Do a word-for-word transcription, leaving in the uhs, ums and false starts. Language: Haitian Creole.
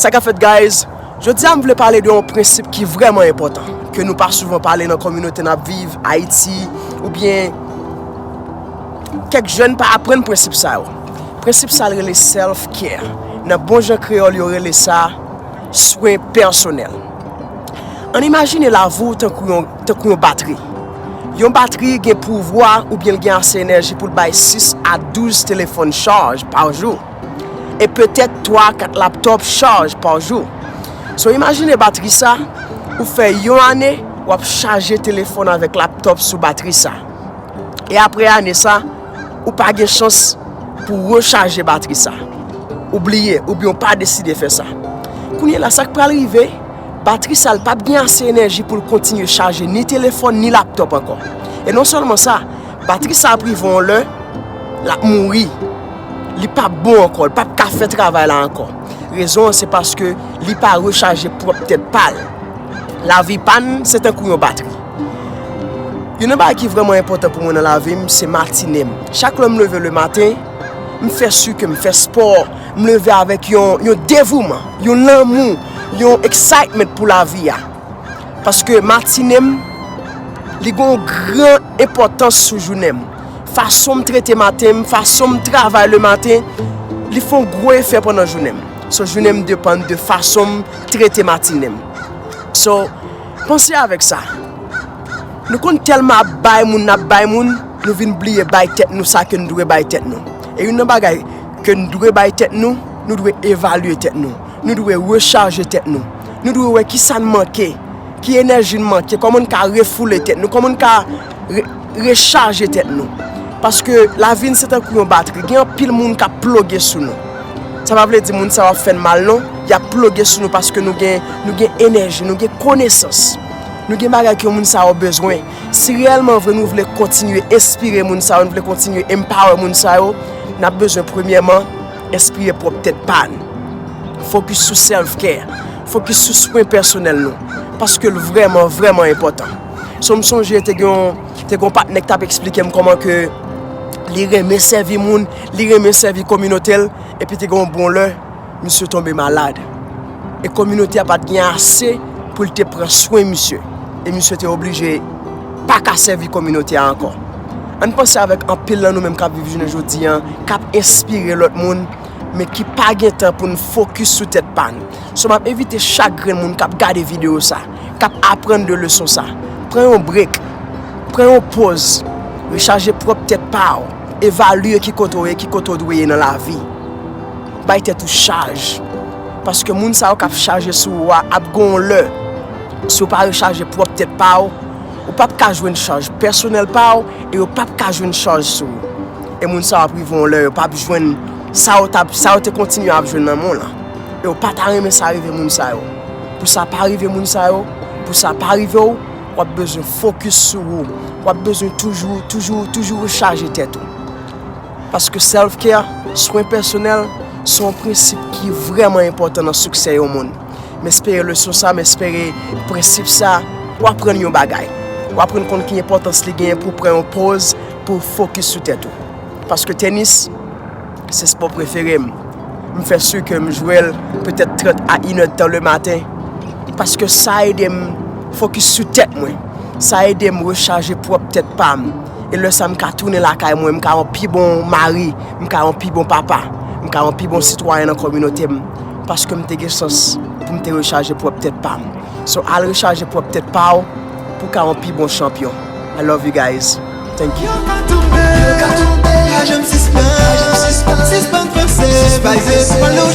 Sa k ap fèt, guys? Jodi a, m vle pale de yon prensip ki vrèman enpòtan, ke nou pa souvan pale nan kominote n ap viv, Ayiti, oubyen kèk jèn pa aprann prensip sa yo. Prensip sa a rele self-care. Nan bon jan kreyòl, yo rele sa swen pèsonèl. Ann imajine lavi w tankou yon, tankou yon batri. Yon batri gen pouvwa oubyen l gen ase enèji pou l bay sis a douz telefòn chaj pa jou. E petèt twa a kat laptòp chaj pa jou. So, imajine batri sa, ou fè yon ane, w ap chaje telefòn avèk laptòp sou batri sa. E apre ane sa, ou pa gen chans pou rechaje batri sa. Ou bliye, oubyen ou pa deside fè sa. Kounye a la, sa k pral rive, batri sa, l p ap gen ase enèji pou l kontinye chaje ni telefòn, ni laptòp ankò. E non sèlman sa, batri sa ap rive yon lè, l ap mouri. Li p ap bon ankò, li p ap ka fè travay la ankò. Rezon an, se paske li pa rechaje pwòp tèt pa l. Lavi pa n, se tankou yon batri. Youn nan bagay ki vrèman enpòtan pou mwen nan lavi m, se matine m. Chak lè m leve lematen, m fè si ke m fè spò, m leve avèk yon, yon devouman, yon lanmou, yon excitement pou lavi a. Paske matine m, li gen yon gran enpòtans sou jounen m. Fason m trete maten m, fason m travay lematen, li fè yon gwo efè pandan jounen m. So, jounen m depann de fason m trete matine m. So, panse avèk sa. Nou konn tèlman ap bay moun, n ap bay moun, nou vin bliye bay tèt nou sa ke nou dwe bay tèt nou. E youn nan bagay ke nou dwe bay tèt nou, nou dwe evalye tèt nou. Nou dwe rechaje tèt nou. Nou dwe wè kisa n manke, ki enèji n manke, kòman n ka refoule tèt nou, kòman n ka re-, rechaje tèt nou. Paske lavi n se tankou yon batri. Gen anpil moun k ap ploge sou nou. Sa pa vle di moun sa yo ap fè n mal, non. Y ap ploge sou nou paske nou gen, nou gen enèji, nou gen konesans. Nou gen bagay ke moun sa yo bezwen. Si reyèlman vre nou vle kontinye enspire moun sa yo, nou vle kontinye empower moun sa yo, n ap bezwen premyèman enspire pwòp tèt pa n. Fokis sou self-care. Fokis sou swen pèsonèl nou. Paske l vrèman, vrèman enpòtan. So, m sonje te gen yon, te gen yon patnè ki t ap eksplike m kòman ke li renmen sèvi moun, li renmen sèvi kominote l, epi te gen yon bon lè, misye tonbe malad. E kominote a pa t gen ase pou l te pran swen misye. E misye te oblije pa ka sèvi kominote a ankò. Ann panse avèk anpil nan nou menm k ap viv jounen jodi a, k ap enspire lòt moun, men ki pa gen tan pou n fokis sou tèt pa n. So, m ap envite chak grenn moun k ap gade videyo sa, k ap aprann de leson sa, pran yon break, pran yon pòz, rechaje pwòp tèt pa w, evalye ki kote w ye, ki kote w dwe ye nan lavi. Bay tèt ou chaj. Paske moun sa yo k ap chaje sou ou a ap gen yon lè, si w pa rechaje pwòp tèt pa w, ou p ap ka jwenn chaj pèsonèl pa w e yo p ap ka jwenn chaj sou ou. E moun sa yo ap rive yon lè, yo p ap jwenn sa yo t ap, sa yo te kontinye ap jwenn nan men w lan. E yo pa ta renmen sa rive moun sa yo. Pou sa pa rive moun sa yo, pou sa pa rive w, w ap bezwen fokis sou ou. W ap bezwen toujou, toujou, toujou rechaje tèt ou. Paske self-care, swen pèsonèl, se yon prensip ki vrèman enpòtan nan siksè yon moun. M espere leson sa, m espere prensip sa, w aprann yon bagay. W aprann konn ki enpòtans li genyen pou w pran yon pòz, pou w fokis sou tèt ou. Paske tenis, se spò prefere m. M fè si ke m jwe l petèt trant a inèdtan lematen. Paske sa ede m fokis sou tèt mwen. Sa ede m rechaje pwòp tèt pa m. E lè sa, m ka tounen lakay mwen, m ka yon pi bon mari, m ka yon pi bon papa, m ka yon pi bon sitwayen nan kominote m. Paske m te gen chans pou m te rechaje pwòp tèt pa m. So, al rechaje pwòp tèt pa w pou w ka yon pi bon chanpyon. I love you guys. Thank you. Yo ka tonbe, yo ka tonbe, pa janm sispann, pa janm sispann, sispann panse, sispann panse, pa janm